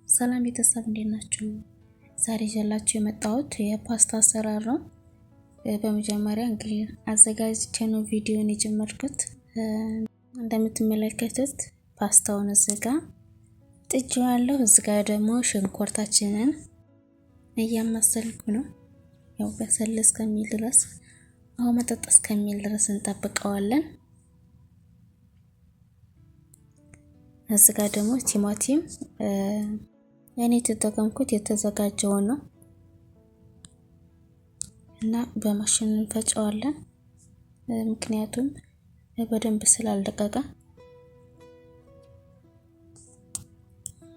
ሰላም ቤተሰብ እንዴት ናችሁ? ዛሬ ይዤላችሁ የመጣሁት የፓስታ አሰራር ነው። በመጀመሪያ እንግዲህ አዘጋጅቼ ነው ቪዲዮን የጀመርኩት። እንደምትመለከቱት ፓስታውን እዚህ ጋ ጥጄዋለሁ። እዚህ ጋ ደግሞ ሽንኩርታችንን እያማሰልኩ ነው። ያው በሰል እስከሚል ድረስ አሁን መጠጥ እስከሚል ድረስ እንጠብቀዋለን። እዚህ ጋ ደግሞ ቲማቲም እኔ የተጠቀምኩት የተዘጋጀውን ነው እና በማሽን እንፈጨዋለን። ምክንያቱም በደንብ ስላልደቀቀ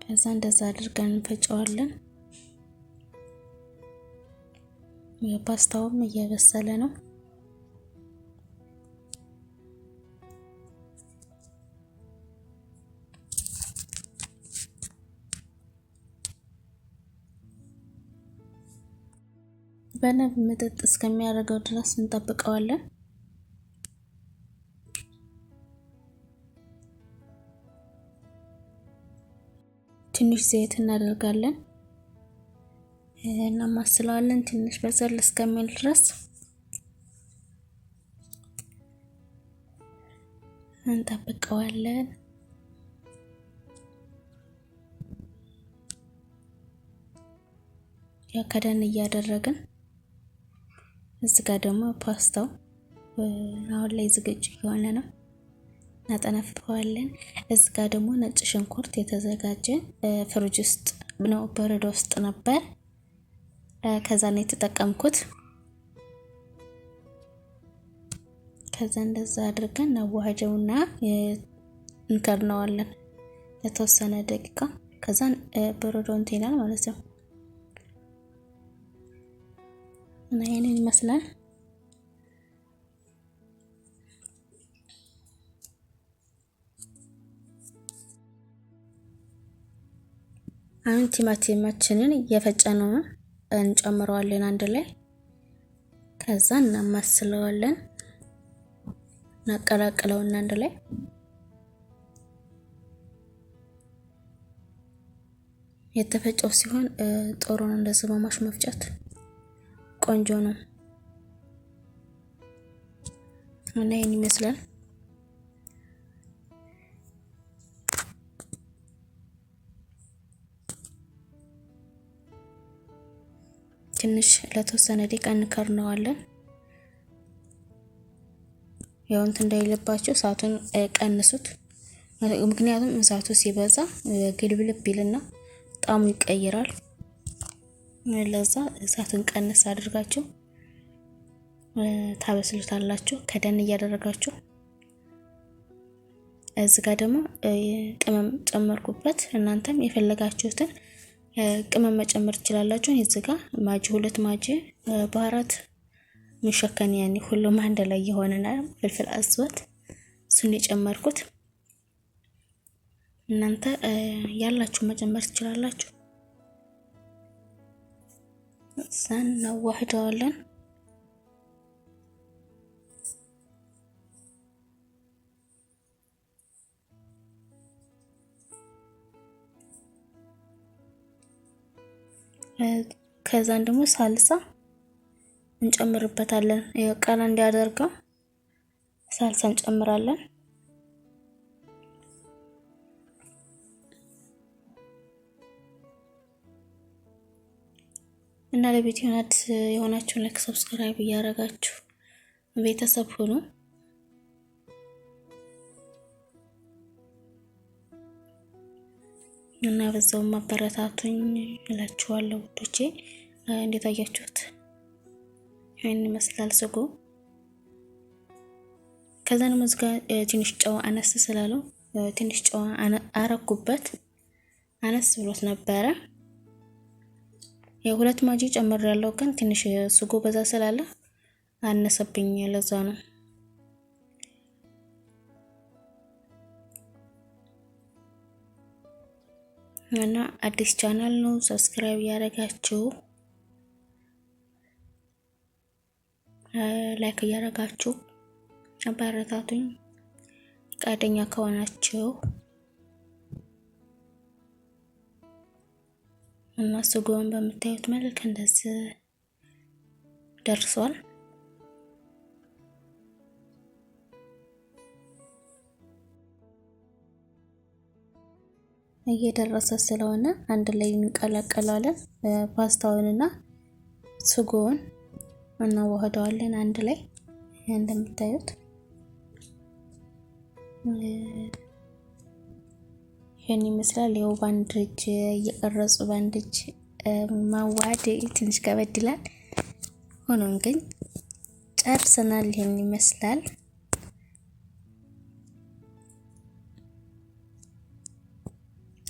ከዛ እንደዛ አድርገን እንፈጨዋለን። ፓስታውም እየበሰለ ነው። በደንብ ምጥጥ እስከሚያደርገው ድረስ እንጠብቀዋለን። ትንሽ ዘይት እናደርጋለን፣ እናማስለዋለን ትንሽ በሰል እስከሚል ድረስ እንጠብቀዋለን። ያው ከደን እያደረግን እዚህ ጋር ደግሞ ፓስታው አሁን ላይ ዝግጁ የሆነ ነው። እናጠነፍፈዋለን። እዚህ ጋር ደግሞ ነጭ ሽንኩርት የተዘጋጀ ፍሪጅ ውስጥ ነው፣ በረዶ ውስጥ ነበር። ከዛ ነው የተጠቀምኩት። ከዛ እንደዛ አድርገን እናዋህደውና እንከድነዋለን ለተወሰነ ደቂቃ። ከዛ በረዶ እንትን ይላል ማለት ነው። እና ይሄንን ይመስላል። አሁን ቲማቲማችንን እየፈጨነውን እንጨምረዋለን አንድ ላይ። ከዛ እናማስለዋለን፣ እናቀላቅለውና አንድ ላይ የተፈጨው ሲሆን ጥሩ ነው። እንደዚህ በማሽ መፍጨት ቆንጆ ነው እና ይህን ይመስላል። ትንሽ ለተወሰነ ደቂቃ እንከርነዋለን። ያው እንትን እንዳይልባችሁ እሳቱን ቀንሱት። ምክንያቱም እሳቱ ሲበዛ ግልብልብ ይልና ጣዕሙ ይቀይራል። ለዛ እሳቱን ቀንስ አድርጋችሁ ታበስሉታላችሁ፣ ከደን እያደረጋችሁ። እዚህ ጋር ደግሞ ቅመም ጨመርኩበት። እናንተም የፈለጋችሁትን ቅመም መጨመር ትችላላችሁ። እዚህ ጋር ማጂ 2 ማጂ ባህራት ምሸከን ያኔ ሁሉም አንድ ላይ የሆነና ፍልፍል አስወት እሱን የጨመርኩት። እናንተ ያላችሁ መጨመር ትችላላችሁ። እዛን እናዋህደዋለን። ከዛን ደግሞ ሳልሳ እንጨምርበታለን። ቀላ እንዲያደርገው ሳልሳ እንጨምራለን። እና ለቤት አዲስ የሆናችሁ like፣ subscribe እያደረጋችሁ ቤተሰብ ሁኑ። እና በዛውም አበረታቱኝ እላችኋለሁ ውዶቼ። እንዴት አያችሁት? ይህን ይመስላል ስጎ። ከዛ ደግሞ እዚህ ጋር ትንሽ ጨው አነስ ስላለው ትንሽ ጨው አረኩበት። አነስ ብሎት ነበረ። የሁለት ማጂ ጨምር ያለው ግን ትንሽ ስጎ በዛ ስላለ አነሰብኝ። ለዛ ነው። እና አዲስ ቻናል ነው። subscribe እያደረጋችሁ like እያደረጋችሁ አበረታቱኝ። ፈቃደኛ ከሆናችሁ እና ስጎውን በምታዩት መልክ እንደዚህ ደርሷል። እየደረሰ ስለሆነ አንድ ላይ እንቀላቀለዋለን። ፓስታውንና ስጎውን እናዋህደዋለን አንድ ላይ። እንደምታዩት ይህን ይመስላል። ያው በአንድ እጅ እየቀረጹ በአንድ እጅ ማዋሃድ ትንሽ ከበድ ይላል። ሆኖም ግን ጨርሰናል። ይህን ይመስላል።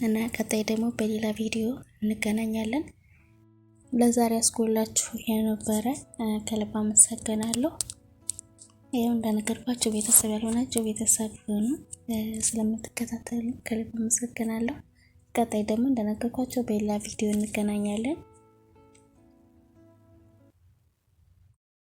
እና ቀጣይ ደግሞ በሌላ ቪዲዮ እንገናኛለን። ለዛሬ ያስጎላችሁ የነበረ ከልብ አመሰግናለሁ። ይኸው እንደነገርኳቸው ቤተሰብ ያልሆናቸው ቤተሰብ ሆኑ ስለምትከታተሉ ከልብ አመሰግናለሁ። ቀጣይ ደግሞ እንደነገርኳቸው በሌላ ቪዲዮ እንገናኛለን።